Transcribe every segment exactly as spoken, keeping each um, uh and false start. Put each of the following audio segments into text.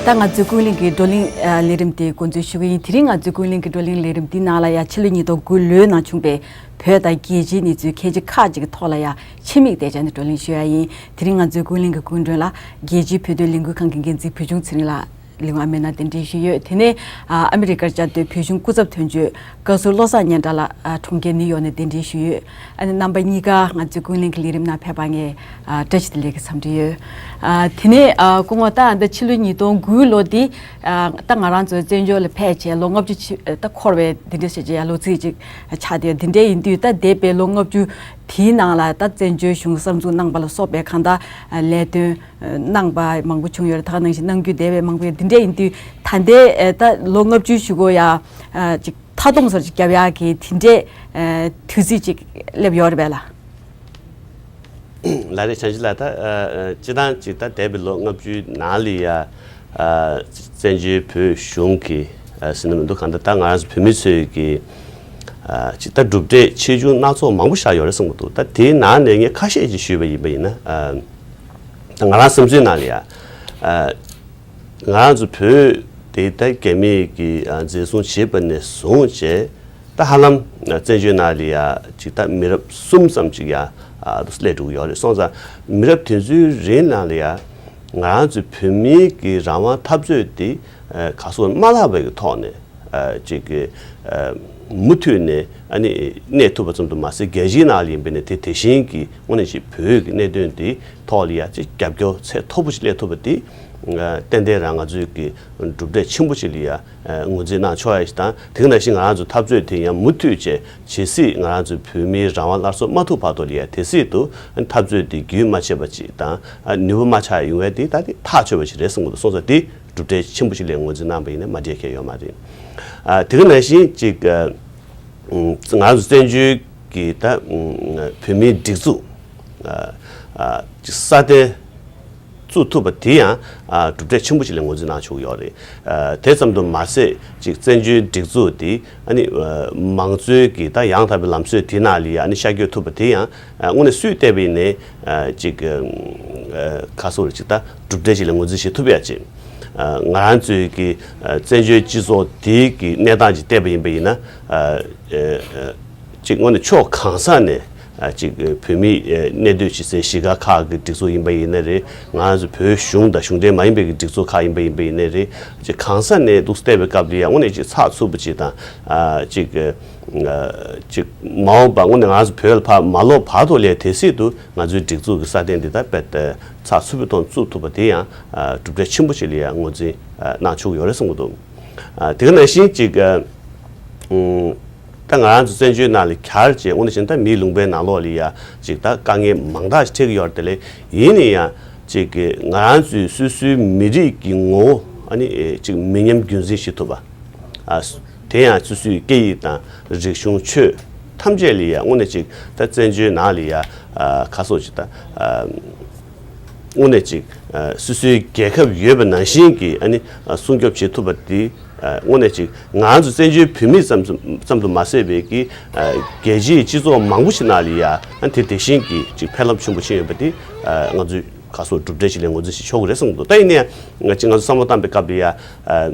ད་ང་ཚོའི་ཀུན་གླེང་གི་བགྲོ་གླེང་ཨ་ལས་རིམ་དེ་འགོ་འཛུགས་ཞུ་གི་ཡིན། དེ་རིང་ང་ཚོའི་ཀུན་གླེང་གི་བགྲོ་གླེང་ལས་རིམ་འདི་ནང་ལ་ཡང་ཕྱི་ལོ་ཉིས་སྟོང་དགུ་ལོའི་ནང་བྱུང་བའི་བོད་དང་རྒྱལ་སྤྱིའི་གནས་ཚུལ་གལ་ཆེ་ཁག་ཅིག་གི་ཐོག་ལ་ཡང་ཕྱི་མིག་བལྟས་བྱས་ནས་བགྲོ་གླེང་ཞུ་ཡ་ཡིན། དེ་རིང་ང་ཚོའི་ཀུན་གླེང་གི་སྐུ་མགྲོན་ལ་རྒྱལ་སྤྱིའི་བོད་དོན་ལས་འགུལ་ཁང་གི་འགན་འཛིན་བུ་ཆུང་ཚེ་རིང་ལགས། ལས་ཁུངས་ཨ་མའི་ནང་གདན་འདྲེན་ཞུས་ཡོད། དེ་ནས་ཨ་ཨ་མི་རི་ཀར་བཅའ་སྡོད་བོད་གཞུང་སྐུ་ཚབ་དོན་གཅོད་བཀའ་ཟུར་བློ་བཟང་སྙན་གྲགས་ལགས་ཨ་གྲོང་ཁྱེར་ནིའུ་ཡོག་ནས་གདན་འདྲེན་ཞུས་ཡོད། ཨ་ནི་རྣམ་པ་གཉིས་ཀ་ང་ཚོའི་ཀུན་གླེང་གི་ལས་རིམ་ནང་ཕེབས་པར་ངས་ཨ་བཀྲ་ཤིས་བདེ་ལེགས་ཀྱི་འཚམས་འདྲི་ཡོད། ཨ་དེ་ནས་ཨ་སྐུ་ངོ་ད་ཨ་ད་ཕྱི་ལོ་ཉིས་སྟོང་དགུ་ལོ་འདི་ཨ་ད་ང་རང་ཚོ་བཙན་བྱོལ་ལ་ཕེབས་བྱས་ལོ་ལྔ་བཅུ་ཕྱི་ད་འཁོར་བའི་འདི་འདྲ་བྱས་བྱས་ཡ་ལོ་ཚིགས་ཅིག་ཆགས་བསྡད་ཡོད། འདི་འདྲ་ཡིན་དུས་ད་འདས་པའི་ལོ་ལྔ་བཅུ་དེའི་ནང་ལ་ད་བཙན་བྱོལ་གཞུང་གསར་འཛུགས་གནང་པ་ལ་སོགས་པའི་གང་ལྟར་ཨ་ལས་དོན་གནང་པ་མང་པོ་བྱུང་ཡོད་རེད། ད་ག་ནང་བཞིན་གནང་རྒྱུ་འདས་པའི་མང་པོ་ཡོད། འདི་འདྲ་ཡིན་དུས་ད་ལྟའི་ཨེ་ད་ལོ་ལྔ་བཅུའི་གཞུག་གུ་ཡ་ཨ་ཅིག་མཐའ་སྡོམ་སོགས་ཅིག་བརྒྱབ་ཡག་གི་དེ་འདྲའི་ཨེ་དུས་ཚིགས་ཅིག་སླེབས་ཡོད་རེད་པས་ལགས། ལགས་རེད། བྱང་ཆུབ་ལགས། ད་ཨ་ཨ་སྤྱིར་བཏང་ཅིག་ད་འདས་པའི་ལོ་ལྔ་བཅུའི་ནང་ལ་ཡ་ཨ་བཙན་བྱོལ་བོད་གཞུང་གི་ཨ་ཟེར་ན་མི་འདུག་གང་ལྟར་ད་ང་རང་ཚོ་བོད་མི་ཚོས་ཀྱི་ཨ་ཅིག་ད་གྲུབ་འབྲས་ཆེ་ཆུང་སྣ་ཚོགས་མང་པོ་བཞག་ཡོད་རེད་བསམ་གྱི་འདུག་ད་དེའི་ནང་ནས་ངས་ཁ་ཤས་ཅིག་ཞུས་པ་ཡིན་པ་ཡིན་ན། ཨ་ད་ང་རང་བསམ་ཚུལ་ནང་ལ་ཡ་ཨ་ང་རང་ཚོ་བོད་དེ་ད་རྒྱ་མིས་ཀྱི་ཨ་འཛིན་བཟུང་བྱས་པ་ནས་བཟུང་བྱས་ད་ཧ་ལམ་ཨ་བཙན་བྱོལ་ནང་ལ་ཡ་ཅིག་ད་མི་རབས་གསུམ་ཙམ་ཅིག་ཡ་ཨ་སླེབས་འགྲོ་གི་ཡོད་རེད། སོང་ཙང་མི་རབས་དེ་ཚོའི་རིང་ནང་ལ་ཡ་ང་རང་ཚོ་བོད་མིའི་གི་རང་དབང་འཐབ་རྩོད་དེ་ཨ་ག་སོགས་མ་བརླག་པའི་གི་ཐོག་ནས། ཨ་ཅིག་གི་ཨ་མུ་མཐུད་ནས་ཨ་ནི་གནས་ཐུབ་པ་ཙམ་དུ་མ་ཟད། རྒྱལ་སྤྱིའི་ནང་ལ་ཡིན་པ་ཡིན་ན་དེ་དེ་བཞིན་གྱི་དངོས་གནས་ཅིག་བོད་ཀྱི་གནད་དོན་འདི་ཐོག་ལ་ཡ་ཅིག་རྒྱབ་སྐྱོར་ཚད་མཐོ་པོ་ཞིག་སླེབས་ཐུབ་པ་འདི་ཨ་ཏན་ཏན་རང་ང་ཚོའི་གི་གྲུབ་འབྲས་ཆེན་པོ་ཞིག་ལ་ཡ་ཨ་ངོས་འཛིན་གནང་ཆོག་ཡ་ཞིག་དང་། དེ་ག་ནང་བཞིན་ང་རང་ཚོ་འཐབ་རྩོད་དེ་ཡང་མུ་མཐུད་བྱས། ཇི་སྲིད་ང་རང་ཚོའི་བོད་མིའི་རང་དབང་སླར་གསོ་མ་ཐུབ་བར་དུ་ལ་ཡ་དེ་སྲིད་དུ་ཨ་འཐབ་རྩོད་འདི་རྒྱུན་མ་ཆད་པ་ཅིག་དང་ཨ་ནུས་པ་མ་ཆག་ཡོང་བའི་དེ་ད་དེ་ཐག་ཆོད་པ་ཞིག་རེད་བསམ་གྱི་འདུག་སོང་ཙང་དེ་གྲུབ་འབྲས་ཆེན་པོ་ཞིག་ལ་ངོས་འཛིན་གནང་པ་ཡིན་ན་མ་འགྲིག་མཁན་ཡོད་མ་རེད། ཨ་དེ་ག་ནང་བཞིན་ཅིག་ཨ་ང་ཚོ་བཙན་བྱོལ་གྱི་ད་ཨ་བོད་མིའི་སྒྲིག་འཛུགས་ཨ་ཨ་ཅིག་སྲ་བརྟན་བཙུགས་ཐུབ་པ་དེ་ཡང་ཨ་གྲུབ་འབྲས་ཆེན་པོ་ཞིག་ལ་ངོས་འཛིན་གནང་ཆོག་གི་ཡོད་རེད། ཨ་དེ་ཙམ་དུ་མ་ཟད་ཅིག་བཙན་བྱོལ་སྒྲིག་འཛུགས་དེ་ཨ་ནི་ཨ་མང་གཙོའི་གི་ད་ཡང་དག་པའི་ལམ་སྲོལ་དེ་ནང་ལ་ཡང་ཨ་ནི་ཤར་བསྐྱོད་ཐུབ་པ་དེ་ཡང་ཨ་དངོས་གནས་སུས་བལྟས་པ་ཡིན་ནའི་ཨ་ཅིག་ཨ་ཁ་སོ་རེ་ཅིག་ད་གྲུབ་འབྲས་ཅིག་ལ་ངོས་འཛིན་བྱེད་ཐུབ་ཡ་ཅིག་ཨ་ང་རང་ཚོའི་གི་ཨ་བཙན་བྱོལ་སྤྱི་ཚོགས་དེའི་གི་གནས་སྟངས་ཅིག་བལྟས་པ་ཡིན་པ་ཡིན་ན། ཨ་ཨ་ཅིག་དངོས་གནས་ཕྱོགས་གང་ས་ནས་ཨ་ཅིག་བོད་མི་ཨ་གནས་སྡོད་བྱེད་སའི་གཞིས་སྒར་ཁག་གི་སྒྲིག་འཛུགས་ཡིན་པ་ཡིན་ན་རེད། ང་ཚོ་བོད་གཞུང་དང་གཞུང་འབྲེལ་མ་ཡིན་པའི་གི་སྒྲིག་འཛུགས་ཁག་ཡིན་པ་ཡིན་པ་ཡིན་ན་རེད། ཅིག་གང་ས་ནས་འདུག་བལྟས་པའི་སྐབས་ལ་ཡང་དངོས་གནས་ཅིག་ཚགས་ཚུད་པོ་ཅིག་དང་། ཨ་ཅིག་ཨ་ཅིག་མ་འོངས་པ་དངོས་གནས་ང་ཚོ་བོད་ལ་ཕར་མ་ལོག་བར་དུ་ལ་དེ་སྲིད་དུ་ང་ཚོའི་སྒྲིག་འཛུགས་ཀྱི་སྲ་བརྟན་འདི་ད་དཔེ་ད་ཚགས་ཚུད་པོའི་ཐོག་བཙུགས་ཐུབ་པ་དེ་ཡང་ཨ་གྲུབ་འབྲས་ཆེན་པོ་ཞིག་ལ་ཡང་ངོས་འཛིན་ཨ་གནང་ཆོག་གི་ཡོད་རེད་བསམ་གྱི་འདུག་ཨ་དེ་ག་ནང་བཞིན་ཅིག་ཨ་ཨུམ། ད་ང་རང་ཚོ་བཙན་བྱོལ་ནང་ལ་གལ་ཆེ་དངོས་གནས་བྱས་ན་ད་མིའི་ལུང་པའི་ནང་ལོགས་ལ་ཡ་ཅིག་ད་དཀའ་ངལ་མང་དག་ཞིག་འཕྲད་ཀྱི་ཡོད་རེད་དེ་ལས། ཡིན་ན་ཡང་ཅིག་གི་ང་རང་ཚོའི་སོ་སོའི་མི་རིགས་ཀྱི་ངོ་བོ་ཨ་ནི་ཨེ་ཅིག་མི་ཉམས་རྒྱུན་འཛིན་བྱེད་ཐུབ་པ། ཨ་དེ་ཡང་སོ་སོའི་སྐད་ཡིག་དང་རིག་གཞུང་ཆོས་ཐམས་ཅད་ལ་ཡ་དངོས་གནས་ཅིག་ད་བཙན་བྱོལ་ནང་ལ་ཡ་ཨ་ཁ་སོགས་ཅིག་ད་ཨ། དངོས་གནས་ཅིག་ཨ་སོ་སོའི་རྒྱལ་ཁབ་ཡོད་པ་ནང་བཞིན་གྱི་ཨ་ནི་ཨ་སྲུང་སྐྱོབ་བྱེད་ཐུབ་པ་འདི་ཨ་དངོས་གནས་ཅིག་ང་ཚོ་བཙན་བྱོལ་བོད་མི་ཙམ་ཙམ་དུ་མ་ཟད་པའི་གི་ཨ་རྒྱལ་སྤྱིའི་སྤྱི་ཚོགས་མང་པོ་ཞིག་ནང་ལ་ཡ་ཨ་དེ་དེ་བཞིན་གྱི་ཅིག་ཕན་རླབས་ཆེན་པོ་ཕྱིན་ཡོད་པ་འདི་ཨ་ང་ཚོས་ག་སོགས་གྲུབ་འབྲས་ཞིག་ལ་ངོས་འཛིན་ཞིག་ཆོག་གི་རེད་བསམ་གྱི་འདུག་ད་ཡིན་ན་ཡང་ང་ཅིག་ང་ཚོ་བསམ་བློ་བཏང་པའི་སྐབས་ལ་ཡ་ཨ།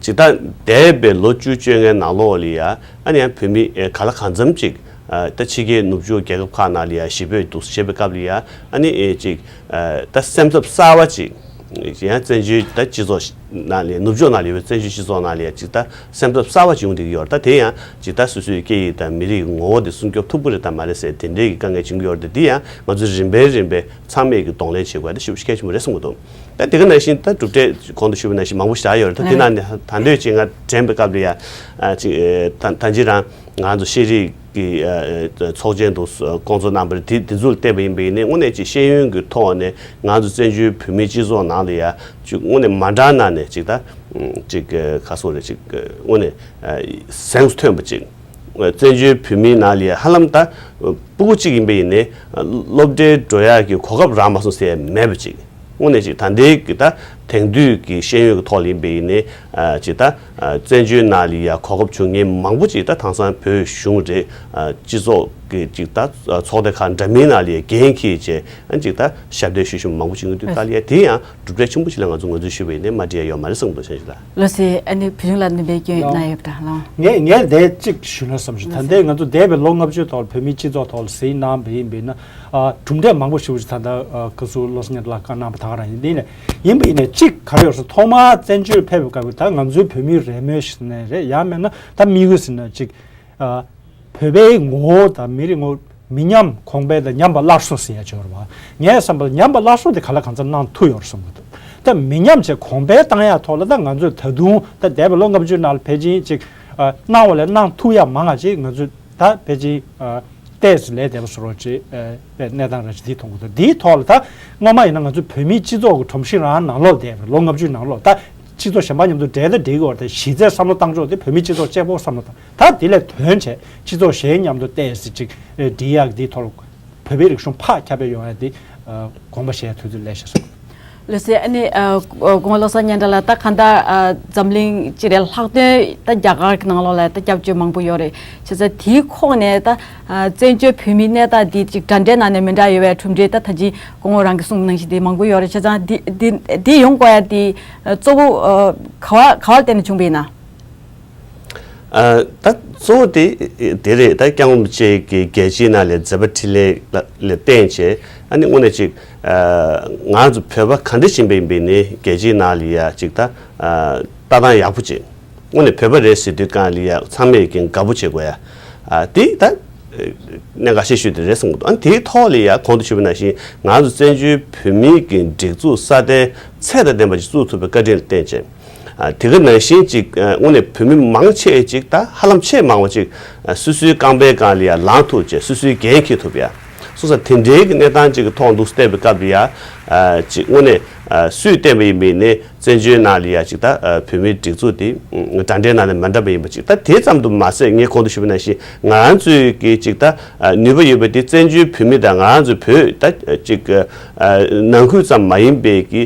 ཇི་ལྟར་འདས་པའི་ལོ་བཅུ་བཅོ་ལྔའི་ནང་ལོགས་ལ་ཡ་ཨ་ནི་ཡང་བོད་མི་ཨེ་ག་ལ་གང་འཚམ་ཅིག་ཨ་ད་ཕྱི་རྒྱལ་ནུབ་ཕྱོགས་རྒྱལ་ཁབ་ཁག་ནང་ལ་ཡ་གཞིས་སྤོས་འདུག་བྱེད་པའི་སྐབས་ལ་ཡ་ཨ་ནི་ཨེ་ཅིག་ཨ་ད་སེམས་འཚབ་གསར་བ་ཅིག་ཡང་བཙན་བྱོལ་ད་སྤྱི་ཚོགས་ནང་ལ་ནུབ་ཕྱོགས་ནང་ལ་ཡོད་པའི་བཙན་བྱོལ་སྤྱི་ཚོགས་ནང་ལ་ཡ་ཅིག་ད་སེམས་འཚབ་གསར་བ་ཅིག་ཡོང་བསྡད་ཀྱི་ཡོད་རེད། ད་དེ་ཡང་ཅིག་ད་སོ་སོའི་སྐད་ཡིག་དང་མི་རིགས་ངོ་བོ་དེ་སྲུང་སྐྱོབ་ཐུབ་ཀྱི་རེད་དམ་མ་རེད་ཟེར་དེ་འདྲའི་གི་དཀའ་ངལ་བྱུང་གི་ཡོད་རེད། དེ་ཡང་ང་ཚོས་རིམ་པས་རིམ་པས་ཚང་མས་ཀྱི་གདོང་ལེན་བྱེད་དགོས་ཡ་དེ་ཞེ་པོ་ཞིག་གལ་ཆེན་པོ་རེད་བསམ་གྱི་འདུག་ད་དེ་ག་ནང་བཞིན་ད་གྲུབ་འབྲས་གོང་དུ་ཞུས་པ་ནང་བཞིན་མང་པོ་ཞིག་ཡོད་རེད། ད་དེ་ནང་ནས་ད་འདོད་ཅིག་ང་དྲན་པའི་སྐབས་ལ་ཡ་ཨ་ཅིག་ཨེ་ད་ད་ཅི་རང་ང་ཚོ་ཤེས་རིག་གི་ཨ་ཨ་ཚོགས་ཆེན་དུ་བསྐོང་ཚོགས་གནང་བ་རེད། དེ་དེ་ཚོ་ལ་བལྟས་པ་ཡིན་པ་ཡིན་ནའི་དངོས་གནས་ཅིག་ཤེས་ཡོན་གྱི་ཐོག་ནས་ང་ཚོ་བཙན་བྱོལ་བོད་མིའི་སྤྱི་ཚོགས་ནང་ལ་ཡ་ཅིག་དངོས་གནས་མ་འདྲ་ན་ནས་ཅིག་ད་ཅིག་ཁ་སོ་རེ་ཅིག་དངོས་གནས་གཟེངས་སུ་ཐོན་པ་ཅིག་བཙན་བྱོལ་བོད་མིའི་ནང་ལ་ཧ་ལམ་ད་སྤུ་གུ་གཅིག་ཡིན་པ་ཡིན་ནའི་སློབ་གྲྭའི་འགྲོ་ཡག་གི་གོ་སྐབས་རག་མ་སོང་ཟེར་ཡ་མེད་པ་ཅིག་དངོས་གནས་ཅིག་ད་ལྟའི་གི་ད་ དེང་དུས་ཀྱི་ཤེས་ཡོན་གྱི་ཐོག་ལ་ཡིན་པ་ཡིན་ནའི་ཨ་ཅིག་ད་ཨ་བཙན་བྱོལ་ནང་ལ་ཡ་གོ་སྐབས་བྱུང་མཁན་མང་པོ་ཅིག་ད་དེང་སང་བོད་གཞུང་རེད། ཨ་སྤྱི་ཚོགས་ཀྱི་ཅིག་ད་ཨ་ཚོགས་སྡེ་ཁག་འདྲ་མིན་ནང་ལ་ཡ་འགན་འཁྱེར་བྱས་ཨ་ཅིག་ད་ཞབས་འདེགས་ཞུ་བཞིན་མང་པོ་ཅིག་ཡོང་དུས་ད་ལ་ཡ་དེ་ཡང་གྲུབ་འབྲས་ཆེན་པོ་ཅིག་ལ་ང་ཚོ་ངོས་འཛིན་ཞུས་པ་ཡིན་ནའི་མ་འགྲིག་ཡ་ཡོད་མ་རེད་བསམ་གྱི་འདུག་བྱང་ཆུབ་ལགས། ལགས་སེ། ཨ་ནི་བུ་ཆུང་ལགས་འདོན་པའི་སྐྱོན་ལགས། གནང་ཡོད་པ་འདྲ་ལགས། ངས་ངས་དེ་གཅིག་ཞུ་ན་བསམ་བྱུང་། ད་ལྟའི་ང་ཚོ་འདས་པའི་ལོ་ལྔ་བཅུ་ཐོག་ལ་བོད་མིའི་སྤྱི་ཚོགས་ཐོག་ལ་གཟིགས་གནང་བ་ཡིན་པས་ན། ཨ་གྲུབ་འབྲས་མང་པོ་ཞེ་པོ་ཅིག་ད་ལྟ་ཨ་བཀའ་ཟུར་བློ་བཟང་སྙན་གྲགས་ལགས་བཀའ་གནང་བ་ད་ག་རང་ཡིན། དེ་ཡིན་ནའི་ཡིན་པ་ཡིན་ནའི་གཅིག་ག་རེ་ཡོད་ཟེར། ཐོག་མར་བཙན་བྱོལ་ཕེབས་པའི་སྐབས་ཀྱི་ད་ང་ཚོའི་བོད་མིའི་རེ་སྨོན་ཞིག་ནས་རེད། ཡང་མིན་ན་ད་དམིགས་ཡུལ་ཟེར་ན་གཅིག་ཨ་བོད་པའི་ངོ་བོ་དང་མི་རིགས་ངོ་བོ་མི་ཉམས་གོང་འཕེལ་དང་ཉམས་པ་སླར་གསོ་ཟེར་ཡ་ཅིག་ཡོད་རེད་བ། ངའི་བསམ་པར་ཉམས་པ་སླར་གསོ་དེ་ག་ལ་གང་འཚམ་གནང་ཐུབ་ཡོད་རེད་བསམ་གྱི་འདུག་ད་མི་ཉམས་བྱས་གོང་འཕེལ་བཏང་ཡ་ཐོག་ལ་ད་ང་ཚོས་ད་དུང་ད་འདས་པའི་ལོ་ལྔ་བཅུ་ནང་ལ་ཕལ་ཆེར་ཅིག་ཨ་གནང་བ་ལས་གནང་ཐུབ་ཡ་མང་བ་ཅིག་ང་ཚོས་ད་ཕལ་ཆེར་ཨ་ཏོག་ཙམ་ལས་བསྡད་པ་བཟོ་འདྲ་ཅིག་ཨ་གནས་སྟངས་ར་ཅིག་འདི་མཐོང་གི་འདུག་འདིའི་ཐོག་ལ་ད་སྔོན་མ་ཡིན་ན་ང་ཚོ་བོད་མིའི་སྤྱི་ཚོགས་ཀྱི་སྒྲོམ་གཞི་རང་ནང་ལོགས་བསྡད་པ་རེད། ལོ་ལྔ་བཅུའི་ནང་ལོགས་ད་སྤྱི་ཚོགས་གཞན་པ་མཉམ་དུ་འབྲེལ་ད་འགྲིག་གི་ཡོད་རེད། གཞི་རྩའི་བསམ་བློ་བཏང་ཕྱོགས་དེ་བོད་མིའི་སྤྱི་ཚོགས་གཅིག་པོ་བསམ་བློ་བཏང་། ད་དེ་ལས་དོན་བྱས་སྤྱི་ཚོགས་གཞན་མཉམ་དུ་ཏོག་ཙམ་ཅིག་འབྲེལ་ཡག་འདིའི་ཐོག་ལ་བོད་པའི་རིག་གཞུང་ཕར་ཁྱབ་སྤེལ་ཡོང་ཡ་དེ་ཨ་དགོངས་པ་བཞེས་ཡ་དུས་ཚོད་སླེབས་ཤག་བསམ། ལགས་སེ། ཨ་ནི་ཨ་སྐུ་ངོ་བློ་བཟང་སྙན་གྲགས་ལགས། ད་གང་ལྟར་ཨ་འཛམ་གླིང་སྤྱི་ལ་ལྷག་དོན་ད་རྒྱ་གར་གྱི་ནང་ལོགས་ལ་ད་སྐྱབས་བཅོལ་མང་པོ་ཡོད་རེད། བྱས་ཙང་དེའི་ཁོངས་ནས་ད་ཨ་བཙན་བྱོལ་བོད་མིའི་གནས་སྟངས་འདི་ཅིག་འདྲ་འདྲའི་ནང་ནས་མི་འདྲ་ཡོད་པའི་གྲུབ་འབྲས་ད་ད་ཅི་སྐུ་ངོ་རང་གིས་གསུངས་ནང་བཞིན་དེ་མང་པོ་ཡོད་རེད། བྱས་ཙང་འདི་འདི་འདི་ཡོང་དགོས་ཡ་དེ་ཨ་གཙོ་བོ་ཨ་ག་བ་ག་བ་ལ་བརྟེན་ནས་བྱུང་བ་ཡིན་ན། ཨ་ད་གཙོ་བོ་དེ་དེ་རེད། ད་སྐྱབས་མགོན་རིན་པོ་ཆེ་གིས་རྒྱལ་སྤྱིའི་ནང་ལ་མཛད་པ་འཕྲིན་ལས་ལ་ལ་བརྟེན་བྱས་ཨ་ནི་དངོས་གནས་ཅིག་ཨ་ང་ཚོ་བོད་པ་ག་འདྲ་ཞིག་ཡིན་པ་ཡིན་པ་ནི་རྒྱལ་སྤྱིའི་ནང་ལ་ཡ་ཅིག་ད་ཨ་ལྟ་སྟངས་ཡག་པོ་ཅིག་དངོས་གནས་བོད་པ་རེད་ཟེར་དུས་སྒང་ལ་ཡ་ཚང་མས་ཀྱང་དགའ་པོ་བྱེད་དགོས་ཡ། ཨ་དེ་ད་གནད་འགག་ཆེ་ཤོས་དེ་རེད་བསམ་གྱི་འདུག་ཨ་ནི་དེའི་ཐོག་ལ་ཡ་གོང་དུ་ཞུས་པ་ནང་བཞིན་ང་ཚོ་བཙན་བྱོལ་བོད་མིའི་གི་སྒྲིག་འཛུགས་སྲ་བརྟན་ཚད་དང་ལྡན་པ་ཞིག་བཙུགས་ཐུབ་པའི་བཀའ་དྲིན་ལ་བརྟེན་བྱས། ཨ་དེ་ག་ནང་བཞིན་ཅིག་ཨ་དངོས་གནས་བོད་མི་མང་ཆེ་ཅིག་ད་ཧ་ལམ་ཆེས་མང་བ་ཅིག་ཨ་སོ་སོའི་རྐང་པའི་སྒང་ལ་ཡ་ལངས་ཐུབ་བྱས་སོ་སོའི་འགན་འཁྱེར་ཐུབ་ཡ། སོང་ཙང་དེ་འདྲའི་གི་གནས་སྟངས་ཅིག་གི་ཐོག་འདུག་བལྟས་པའི་སྐབས་ལ་ཡ་ཨ་ཅིག་དངོས་གནས་ཨ་སུས་བལྟས་པ་ཡིན་པ་ཡིན་ནའི་བཙན་བྱོལ་ནང་ལ་ཡ་ཅིག་ད་ཨ་བོད་མིའི་སྒྲིག་འཛུགས་དེ་ཨ་འདྲ་འདྲའི་ནང་ནས་མ་འདྲ་བ་ཡིན་པ་ཅིག་ད་དེ་ཙམ་དུ་མ་ཟད་ངས་གོང་དུ་ཞུས་པ་ནང་བཞིན་ང་ཚོའི་གི་ཅིག་ད་ཨ་ནུས་པ་ཡོད་པ་དེ་བཙན་བྱོལ་བོད་མི་དང་ང་ཚོ་བོད་ད་ཅིག་ཨ་ནང་ཁུལ་ཙམ་མ་ཡིན་པའི་གི་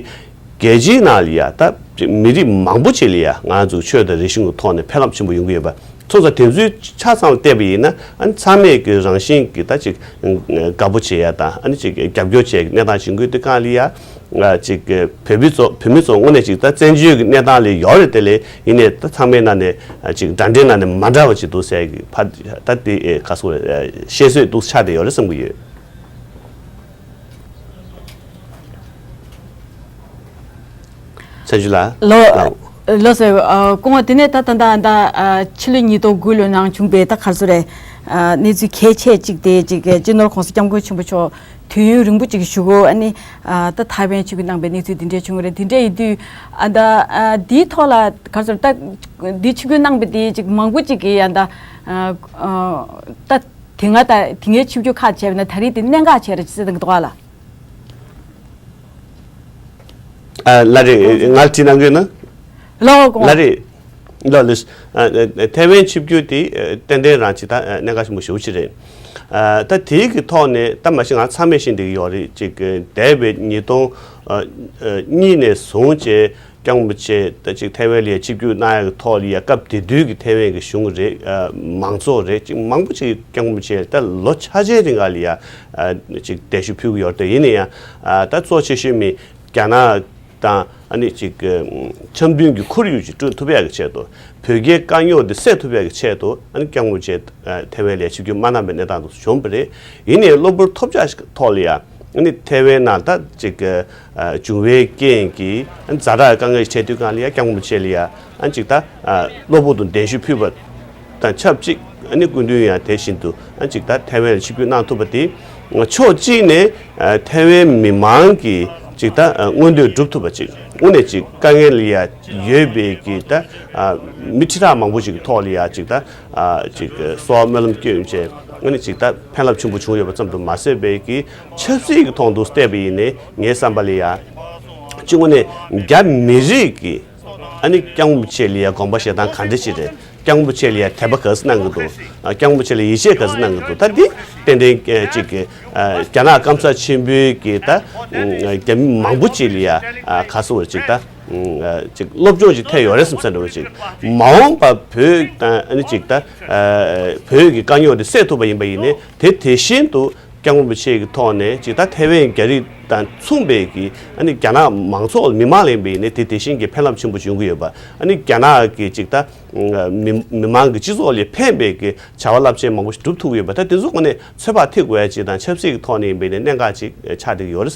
རྒྱལ་སྤྱིའི་ནང་ལ་ཡ་ད་མི་རིགས་མང་པོ་ཅིག་ལ་ཡ་ང་ཚོ་ཆོས་དང་རིག་གཞུང་གི་ཐོག་ནས་ཕན་རླབས་ཆེན་པོ་ཡོང་གི་ཡོད་པ། སོང་ཙང་དེ་ཚོའི་ཆ་ཚང་བལྟས་པ་ཡིན་ན་ཨ་ནི་ཚང་མས་ཀྱི་རང་བཞིན་གྱི་ད་ཅིག་དགའ་པོ་བྱེད་ཡ་དང་ཨ་ནི་ཅིག་རྒྱབ་སྐྱོར་བྱེད་ཡ་གི་གནས་སྟངས་བྱུང་གི་དུས་སྒང་ལ་ཡ་ཅིག་བོད་མི་ཚོ་བོད་མི་ཚོ་དངོས་གནས་ཅིག་ད་བཙན་བྱོལ་གྱི་གནས་སྟངས་ལ་ཡོད་རེད་དེ་ལས་ཡིན་ནའི་ད་ཚང་མའི་ནང་ནས་ཅིག་འདྲ་འདྲའི་ནང་ནས་མ་འདྲ་བ་ཅིག་འདུག་ཟེར་གི་ཕ་ད་དེ་ག་སོ་བཤད་སྲོལ་འདུག་ཆགས་བསྡད་ཡོད་རེད་བསམ་གི་ཡོད། ཚེ་ཇུ་ལགས། ལོ་ལགས། ལོ་ཟེར་ཨ་སྐུ་ངོ་དེ་ནས་ད་ད་ད་ད་ཨ་ཕྱི་ལོ་ཉིས་སྟོང་དགུ་ལོའི་ནང་བྱུང་པའི་ད་ག་རེ་ཟེར་རེད། ཨ་གནས་ཚུལ་གལ་ཆེ་གཅིག་དེ་ཅིག་སྤྱི་ནོར་༸གོང་ས་༸སྐྱབས་མགོན་ཆེན་པོ་མཆོག་དུས་ཡུན་རིང་པོ་ཅིག་གི་གཞུག་གུ་ཨ་ནི་ཨ་ད་ཐའེ་ཝན་ཆིབས་བསྒྱུར་གནང་པའི་གནས་ཚུལ་འདི་འདྲས་བྱུང་བ་རེད། འདི་འདྲས་ཡིན་དུས་ཨ་ད་ཨ་འདིའི་ཐོག་ལ་ག་རེ་ཟེར་ད་འདི་ཆིབས་བསྒྱུར་གནང་པ་འདི་ཅིག་མང་པོ་ཅིག་གིས་ཨ་ད་ཨ་ཨ་ད་དེ་སྔ་ད་དེ་སྔའི་ཆིབས་བསྒྱུར་ཁག་བྱས་པ་ན་ད་རེས་དེ་གནད་འགག་ཆེ་རེད་ཅེས་ཟེར་གི་འདུག་ག་ལ། ཨ་ལགས་རེད། ང་ལ་དྲིས་གནང་གི་ཡོད་ན། ལགས་འོ་དགོངས། ལགས་རེད། ལགས་ལགས། ཨ་ཨ་ཐའེ་ཝན་ཆིབས་བསྒྱུར་དེ་ཨ་ཏན་ཏན་རང་ཅིག་ད་ཨ་གནད་འགག་ཆེན་པོ་ཞེ་པོ་ཅིག་རེད། ཨ་ད་དེའི་གི་ཐོག་ནས་ད་མ་གཞི་ང་ཚང་མས་ཤེས་བསྡད་ཀྱི་ཡོད་རེད། ཅིག་ཨ་འདས་པའི་ཉིས་སྟོང་ཨ་ཨ་གཉིས་ནས་བཟུང་བྱས་སྐྱབས་མགོན་རིན་པོ་ཆེ་ད་ཅིག་ཐའེ་ཝན་ལ་ཡ་ཆིབས་བསྒྱུར་གནང་ཡག་གི་ཐོག་ལ་ཡ་སྐབས་དེ་དུས་ཀྱི་ཐའེ་ཝན་གྱི་གཞུང་རེད། ཨ་མང་ཚོགས་རེད། ཅིག་མང་པོ་ཅིག་སྐྱབས་མགོན་རིན་པོ་ཆེ་ད་ལོ་ཆ་ཆའི་རིང་ག་ལ་ཡ་ཨ་ཅིག་གདན་ཞུ་ཕུལ་གྱི་ཡོད་རེད། ཡིན་ན་ཡང་ཨ་ད་གཙོ་ཆེ་ཤོས་མི་རྒྱ་ནག་དང་ཨ་ནི་ཅིག་འཆམ་མཐུན་གྱི་ཁོར་ཡུག་ཅིག་བསྐྲུན་ཐུབ་ཡག་གི་ཆེད་དུ་བོད་རྒྱའི་དཀའ་རྙོག་འདི་སེལ་ཐུབ་ཡག་གི་ཆེད་དུ་ཨ་ནི་སྐྱབས་མགོན་རིན་པོ་ཆེ་ཐའེ་ཝན་ལ་ཡ་ཆིབས་བསྒྱུར་མ་གནང་པའི་གནས་སྟངས་དེ་ཚོ་བྱུང་བ་རེད། ཡིན་ནའི་གློ་བུར་ཐོལ་རྒྱག་ཐོག་ལ་ཡ་ཨ་ནི་ཐའེ་ཝན་ནང་ད་ཅིག་ཨ་བྱུང་བའི་རྐྱེན་གྱིས་ཨ་ཛ་དྲག་དཀའ་ངལ་ཞིག་འཕྲད་དུས་སྒང་ལ་ཡ་སྐྱབས་མགོན་རིན་པོ་ཆེ་ལ་ཡ་ཨ་ཅིག་ད་ཨ་གློ་བུར་དུ་གདན་ཞུ་ཕུལ་བ་དང་ཆབས་ཅིག་ཨ་ནི་སྐུ་མདུན་ཡང་དེ་བཞིན་དུ་ཨ་ཅིག་ད་ཐའེ་ཝན་ལ་ཆིབས་བསྒྱུར་གནང་ཐུབ་པ་དེ་ཕྱོགས་གཅིག་ནས་ཨ་ཐའེ་ཝན་མི་མང་གི་ཅིག་ད་ཨ་མངོན་འདོད་སྒྲུབ་ཐུབ་པ་ཅིག་དངོས་གནས་ཅིག་དཀའ་ངལ་ལ་ཡ་ཡོད་པའི་གི་ད་ཨ་མི་ཁྲི་ཕྲག་མང་པོ་ཅིག་གི་ཐོག་ལ་ཡ་ཅིག་ད་ཨ་ཅིག་གསོལ་བ་སྨོན་ལམ་སྐྱོན་བྱས་ཨ་ནི་ཅིག་ད་ཕན་རླབས་ཆེན་པོ་བྱུང་ཡོད་པ་ཙམ་དུ་མ་ཟད་པའི་གི་ཆབ་སྲིད་ཀྱི་ཐོག་ཏུ་བལྟས་པ་ཡིན་ནའི་ངའི་བསམ་པ་ལ་ཡ་གཅིག་དངོས་གནས་རྒྱ་མི་རིགས་ཀྱི་ཨ་ནི་སྐྱབས་མགོན་རིན་པོ་ཆེ་ལ་ཡ་དགོངས་པ་བཞེས་སྟངས་ག་འདྲ་ཅིག་རེད། སྐྱབས་མགོན་རིན་པོ་ཆེ་ལ་ཡ་དད་པ་ག་ཚོད་གནང་གི་འདུག་ཨ། སྐྱབས་མགོན་རིན་པོ་ཆེ་ལ་ཡིད་ཆེས་ག་ཚོད་གནང་གི་འདུག་ད་འདི་ཏན་ཏན་ཅིག་གི་ཨ། རྒྱ་ནག་སྐམ་ས་ཆེན་པོའི་གི་ད་རྒྱ་མི་མང་པོ་ཅིག་ལ་ཡ་ཨ། ག་ཚོད་ཅིག་ད་ཅིག་སློབ་སྦྱོང་ཅིག་ཐེབས་ཡོད་རེད་བསམ་ས་འདྲ་བོ་ཅིག་མ་འོངས་པ་བོད་དང་ཨ་ནི་ཅིག་ད་བོད་ཀྱི་དཀའ་རྙོག་དེ་སེལ་ཐུབ་པ་ཡིན་པ་ཡིན་ནའི་དེ་དེ་བཞིན་དུ་སྐྱབས་མགོན་རིན་པོ་ཆེ་གི་ཐོག་ནས་ཅིག་ད་ཐེ་ཝན་རྒྱ་རིགས་དང་མཚུངས་པའི་གི་ཨ་ནི་རྒྱ་ནག་མང་ཚོགས་མི་མང་ལ་ཡིན་པ་ཡིན་ནའི་དེ་དེ་བཞིན་གྱི་ཕན་རླབས་ཆེན་པོ་ཡོང་གི་ཡོད་པ། ཨ་ནི་རྒྱ་ནག་གི་ཅིག་ད་མི་མི་མང་གི་སྤྱི་ཚོགས་ལ་ཕན་པའི་གི་བྱ་བ་རླབས་ཆེན་མང་པོ་ཞིག་སྒྲུབ་ཐུབ་ཀྱི་ཡོད་པ། ད་དེ་ཚོ་ངོས་ནས་ཚོད་དཔག་ཐེབས་དགོས་ཡ་ཅིག་དང་ཆབ་སྲིད་ཀྱི་ཐོག་ནས་ཡིན་པ་ཡིན་ནའི་གནད་འགག་ཅིག་ཆགས་བསྡད་ཀྱི་ཡོད་རེད།